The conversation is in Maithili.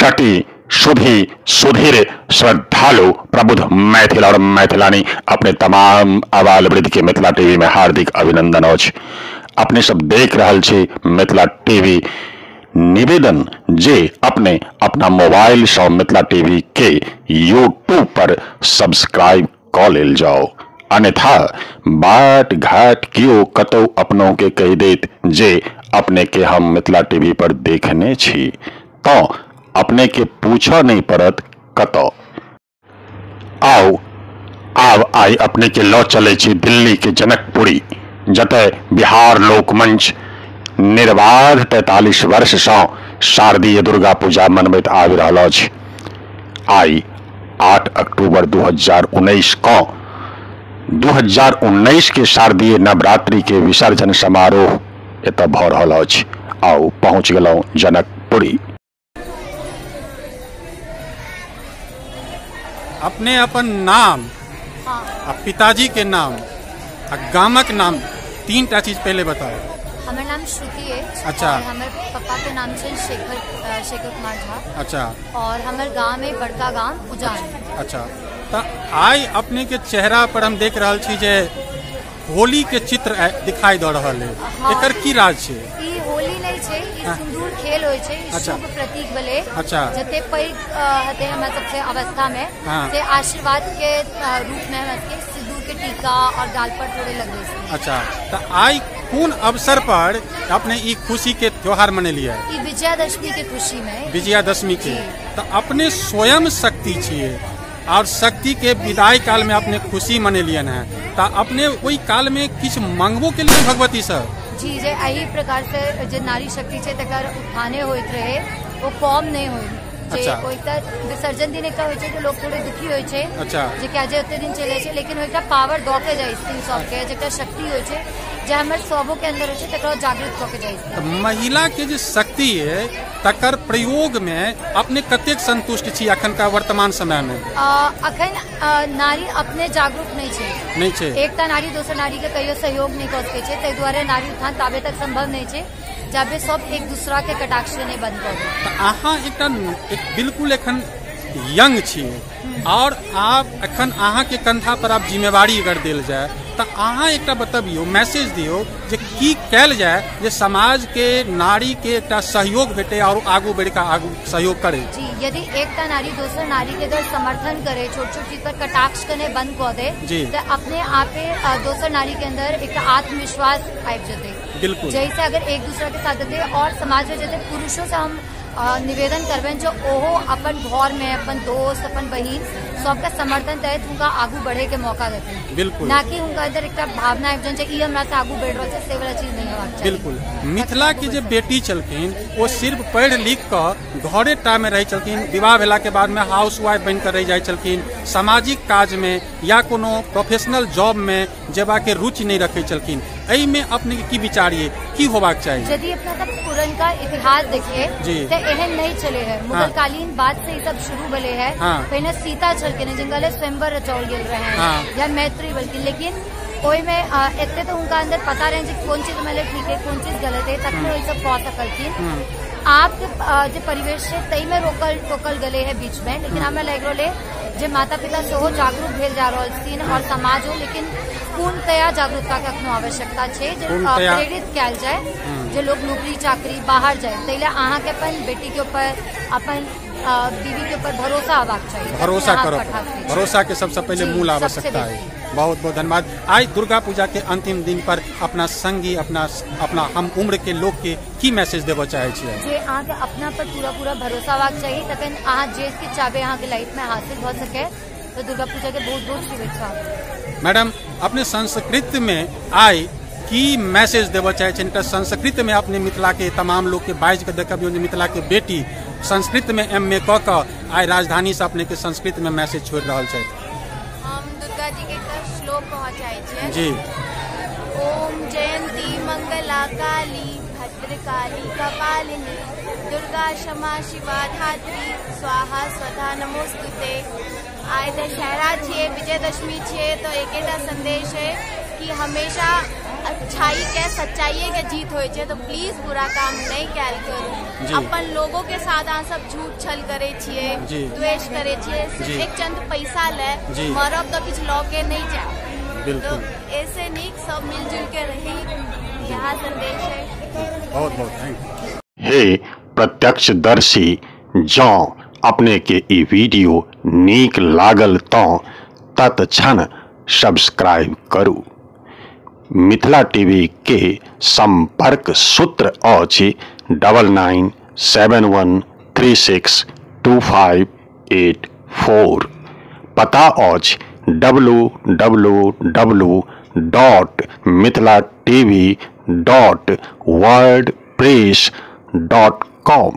सटी सुधी सुधीर श्रद्धालु प्रबुद्ध मैथिल और मैथिलानी अपने तमाम आबाल वृद्ध के मिथिला टीवी में हार्दिक अभिनंदन अछि। अपने सब देख रहल छी मिथिला टीवी। निवेदन जे अपने अपना मोबाइल से मिथिला टीवी के यूट्यूब पर सब्सक्राइब क लेल जाओ, अन्यथा बाट घाट कियो कतौ अपनों के कहि देत जे अपने के हम मिथिला टीवी पर देखने छी तो अपने के पूछा नहीं पड़त कतौ। आओ आब आई अपने के लऽ चले छी दिल्ली के जनकपुरी, जतय बिहार लोक मंच निर्बाध 43 वर्ष से शारदीय दुर्गा पूजा मनबैत आबि रहल अछि। आई 8 अक्टूबर 2019 को 2019 के शारदीय नवरात्रि के विसर्जन समारोह एतय भऽ रहल अछि। आओ पहुँच गेलहुँ जनकपुरी। अपने अपन नाम आ पिताजी के नाम आ गामक नाम तीन टा चीज पहले बताओ। हमर नाम श्रुति अछि। अच्छा। और हमर पापा के नाम छै शेखर शेखर कुमार झा। अच्छा। और हमर गांव है बड़का गांव उजान। अच्छा, तो आई अपने के चेहरा पर हम देख रहल छी जे होली के चित्र दिखाई दे रहल है। हाँ। एकर की राज छै? ई होली नहीं छै, ई सिंदूर खेल होय छै, ई अच्छा। शुभ प्रतीक भेलै। अच्छा। जते पैघ हते हमरा सबसे अवस्था में हाँ। से आशीर्वाद के रूप में हमरा सबके सिंदूर के टीका और गाल पर थोड़े लगबै छै। अच्छा, तो आई कोन अवसर पर अपने ई खुशी के त्योहार मनेलियै? ई विजयादशमी के खुशी में। विजयादशमी के। जी। तो अपने स्वयं शक्ति छियै और शक्ति के विदाई काल में अपने खुशी मनेलियन है, तो अपने ओहि काल में किछु मंगबो के लिए भगवती से? जी, जे एहि प्रकार से जे नारी शक्ति छै तकर उत्थाने होइत रहे, ओ कम नहीं होइत। जे अच्छा। ओहि तऽ विसर्जन दिन एकटा होइ छै जे लोक थोड़े दुखी होइ छै। अच्छा। जे क्या जे ओते दिन चले छै, लेकिन ओहिटा पावर दऽ के जाइ छथिन सबके, जेकरा शक्ति होइ छै जे हमर सबो के अंदर होइ छै तकरा जागृत कऽ के जाइ छथिन। तऽ महिला के जे शक्ति है तकर प्रयोग में अपने कतेक संतुष्ट छी अखन का वर्तमान समय में? अखन नारी अपने जागरूक नहीं छै। नहीं छै। एकटा नारी दोसर नारी के कहियो सहयोग नहीं कऽ सकै छै, ताहि दुआरे नारी उत्थान ताबे तक संभव नहीं छै जाबे सब एक दूसरा के कटाक्ष नहीं बंद कर दे। तऽ अहाँ एकटा एक बिल्कुल एखन यंग छियै और आप एखन अहाँ के कंधा पर आप जिम्मेवारी अगर देल जाय तऽ अहाँ एकटा बतबियौ, मैसेज दियौ जे की कयल जाय जे समाज के नारी के एकटा सहयोग भेटे और आगू बढ़ि कऽ आगू सहयोग करे। जी, यदि एकटा नारी दोसर नारी के अगर समर्थन करे, छोट छोट चीज पर कटाक्ष करने बंद कऽ दे, जी। तऽ अपने आपे दोसर नारी के अंदर एकटा आत्मविश्वास आबि जेतै। बिल्कुल। जैसे अगर एक दूसरा के साथ देते और समाज में जैसे पुरुषों से हम निवेदन करबनि जे ओहो अपन घर में अपन दोस्त अपन बहिन सबके समर्थन दैत हुनका आगू बढ़े के मौका देथिन। बिल्कुल। ना कि हुनका अंदर एकटा भावना आबि जाइन जे ई हमरा से आगू बढ़ि रहल छै, से वाला चीज नहीं होबाक चाही। बिल्कुल। मिथिला के जे बेटी छलखिन ओ सिर्फ पढ़ि लिख कऽ घरे टा में रहै छलखिन, विवाह भेला के बाद में हाउस वाइफ बनि कऽ रहि जाइ छलखिन, सामाजिक काज में या कोनो प्रोफेशनल जॉब में जेबाके रुचि नहीं रखै छलखिन। एहिमे अपने के की विचार ये, की होबाक चाही? यदि अपना सब पुरनका इतिहास देखिए जी। तो एहन नहीं चले है। मुगल कालीन बाद से ई सब शुरू भेले है। हाँ। पहिने सीता छलखिन जिनका लेल स्वयंवर रचाओल गेल रहे हाँ। या मैत्री बलखिन, लेकिन ओहिमे एते तो हुनका अंदर पता रहे जे कोन चीज हमरा लेल ठीक है कोन चीज गलत है, तखने ओहि सब कऽ सकलखिन। आपके जे परिवेश छै ताहिमे रोकल टोकल गेले है बीच में, लेकिन हमरा लागि रहल है जे माता पिता सेहो जागरूक भेल जा रहल छथिन और समाजो, लेकिन पूर्णतया जागरूकता के अखनो आवश्यकता छै जे पूर्णतया। प्रेरित कयल जाय जे लोग नौकरी चाकरी बाहर जाय, ताहि लए अहाँके अपन बेटी के ऊपर अपन बीवी के ऊपर भरोसा होबाक चाही। भरोसा अहाँ करो, पठा सकै छी। भरोसा के सबसे पहले जी, मूल सबसे आवश्यकता है। बेसी। बहुत बहुत धन्यवाद। आज दुर्गा पूजा के अंतिम दिन पर अपना संगी अपना अपना हम उम्र के लोग के की मैसेज देबऽ चाहे छियै? जे अहाँके अपना पर पूरा पूरा भरोसा होबाक चाही, तखन अहाँ जे किछु चाहबै अहाँके लाइफ में हासिल भऽ सके। तो दुर्गा पूजा के बहुत बहुत शुभेच्छा। मैडम, अपने संस्कृत में आइ की मैसेज देबऽ चाहे छियनि? एकटा संस्कृत में अपने मिथिला के तमाम लोग के बाजि के देखबियौ जे मिथिला के बेटी संस्कृत में एम ए कऽ कऽ आइ राजधानी से अपने के संस्कृत में मैसेज छोड़ि रहल छथि। हम दुर्गा जी के एकटा श्लोक कहऽ चाहै छियै। जी। ओम जयंती मंगला काली भद्रकाली कपालिनी दुर्गा क्षमा शिवा धात्री स्वाहा स्वधा नमोस्तुते। आइ दशहरा छियै, विजयदशमी छियै, तो एकेटा संदेश है कि हमेशा अच्छाई के सच्चाई के जीत होइ छै। तऽ प्लीज बुरा काम नहि कयल करू। अपन लोगों के साथ अहाँ सब झूठ छल करै छियै, द्वेष करै छियै, सिर्फ एक चंद पैसा ले मरब तऽ किछु लऽ के नहि जायब। बिल्कुल, तो ऐसे नीक सब मिलजुल के रही, यह संदेश है। बहुत बहुत thank you. हे प्रत्यक्षदर्शी, जँ अपने के ई वीडियो नीक लागल तँ तत्क्षण सब्सक्राइब करू। मिथिला टीवी के संपर्क सूत्र अछि 9971 36 25 84। पता अछि www.mithilatv.wordpress.com।